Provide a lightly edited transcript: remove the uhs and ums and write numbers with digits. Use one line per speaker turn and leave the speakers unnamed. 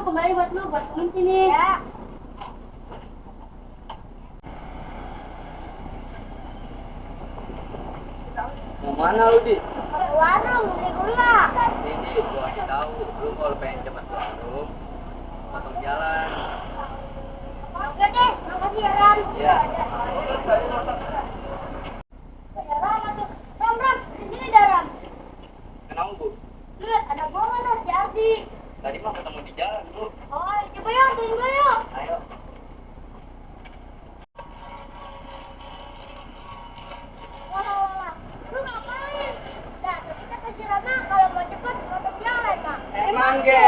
kembali buat lu, buat kunci nih. Ya.
Mau mana lu, Di?
Ke warung, beli gula.
Di, gua kasih tahu, lu kalau pengen cepet ke warung, potong jalan.
Oke deh, makasih ya, Ram.
Iya.
Ya, Ram, tuh. Ram, di sini ada Ram.
Kenapa, Bu?
Lihat, ada bola dah, si Ardi.
Tadi mah ketemu di jalan, Bu.
Oh, coba yuk, tunggu gue yuk.
Ayo.
Wah, lu ngapain? Dah, tadi kata si Rama kalau mau cepet potong jalan, Mak.
Emang, Ge?